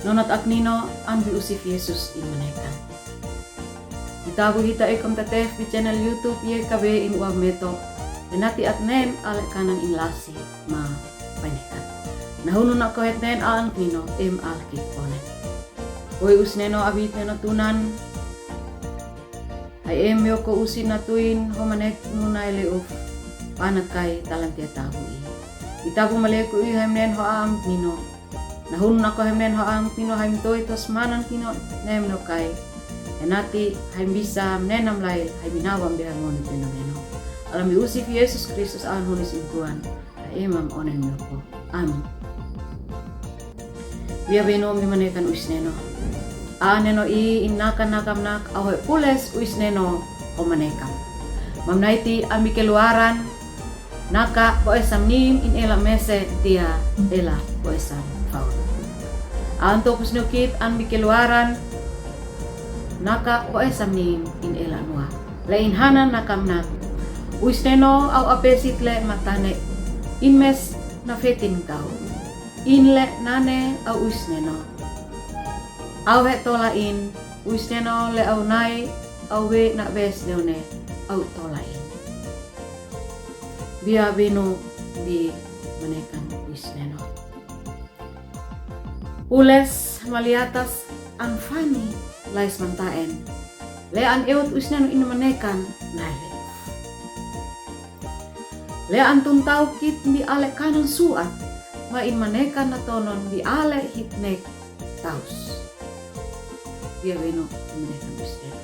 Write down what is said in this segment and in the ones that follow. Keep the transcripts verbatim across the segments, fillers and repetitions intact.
Nonat aknino an bi usif Yesus in manekan. Itabu hita ekom tatef bi channel YouTube ye kabe in uwa meto. Enati at nen ale kanan in lasi ma panekan. Nahunu na kohet nen a aknino em alkit one. Oi usneno abit neno tunan. Ai em yo ko usi na tuin ho manek nunai le uf. Panakai talantia tabu i. Itabu maleku i hai mnen ho a aknino. Nahunu na ko hai mnen ho a aknino hai mtoi tos manan kino nem no kai. Enati hai mbisa mnen am lai hai minawa mbe hai moni tena meno. Alam bi usif Yesus Kristus a hunis in kuan. Ai emam onen meko. Amin. Bia beno mi manekan uisneno. A neno i in naka naka mnak a hoe pules uisneno ho manekam. Mamnaiti ambi keluaran naka boe samnim in ela mese tia ela boe sam faun. A anto pusnukit ambi keluaran naka boe samnim in ela nua. Le in hana naka mnak. Uisneno au apesit le matane in mes na fetin kau. In le nane au uisneno. Au he tola in uisneno le au nai au we na bes neone au tola in. Bia beno bi manekan uisneno. Pules maliatas an fani lais mantaen. Le an eot uisneno in manekan nai le. Le an tuntau kit bi ale kanan suat ma in manekan na tonon bi ale hit nek taus. Bia beno in manekan uisneno.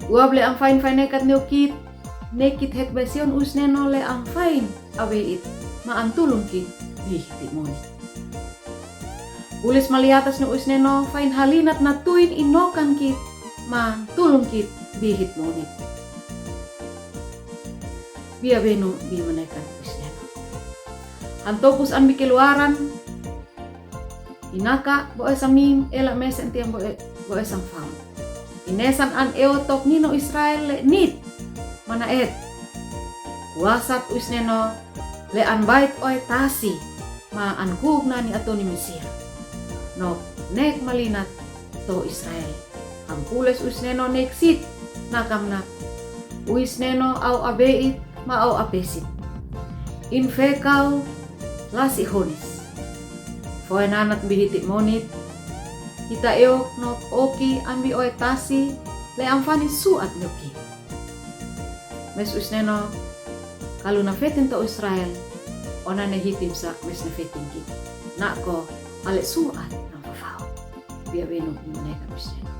Uab le an fain fain nekat neo kit. Nekit hek besion uisneno le an fain awe it ma an tulung kit bi hiti moni. Pules maliatas no uisneno fain halinat na tuin inokan kit ma an tulung kit bi hit moni. Bia beno bi manekan uisneno. Han topus an bi keluaran. Inaka boe samnim ela mesen tiam boe boe sam faun. Inesan an eo tok nino Israel le nit mana et. Kuasat uisneno le an bait oe tasi ma an kuk nani atoni Mesia. Nok nek malinat to Israel. An pules uisneno nek sit naka mnak. Uisneno au abeit ma au apesit. In fekau lasi honis. Foe nanat bi hiti monit. Hita eok nok oki ambi oe tasi le an fani suat noki. Mes uisneno kalu na fetin to Israel ona ne hitim sa mes na fetin ki. Nako ale suat na fafau. Bia beno bi manekan uisneno.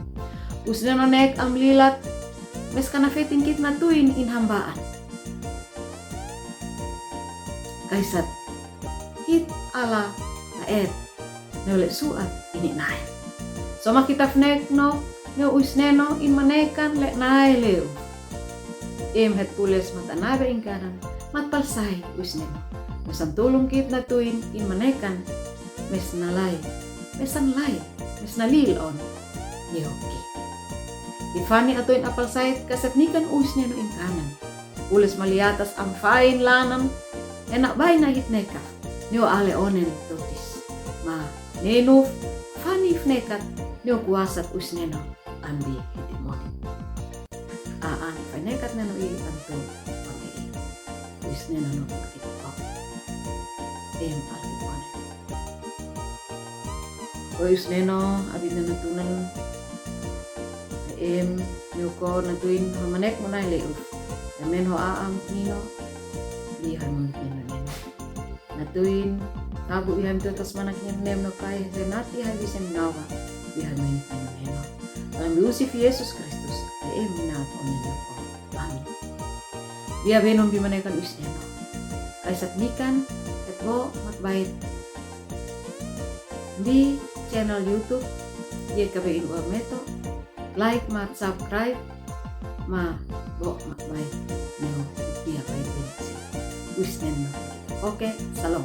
Uisneno nek am lilat mes kana fetin kit na tuin in hambaan. Kaisat hit ala na et neo le suat ini nai. Soma kita fnek no neo uisneno in manekan le nai leu. Em het pules mat anabe in kanan mat palsai uisneno. Mes an tulung kit na tuin in manekan mes na lai. Mes an lai. Mes na lil on. Neo ki. Ifani atoin apalsai kaset nikan uisneno in kanan. Pules maliatas am fain lanan ena baina hit neka neo ale onen totis. Ma nenuf fani fnekat neo kuasat uisneno ambi hiti moni. A an fnekat neno i anto ame i. Uisneno no kukit o. Em alkit onen. Oi uisneno abit neno tunan. Em neo ko na tuin ho manek munai le uf. Amen ho a am nino. Li harmoni neno neno. Na tuin tabu i ham totas manak neno nem no kai he nati hai bisen nawa. Li harmoni neno neno. Alam bi usif Yesus Kristus. Em minat onen neo ko. Amin. Bia beno bi manekan uisneno. Kaisat nikan het bo mat bait. Bi channel YouTube ye kabe in uwa meto. Like ma subscribe ma bo ma bai neo bia bai bensi. Uisneno. Oke, salom.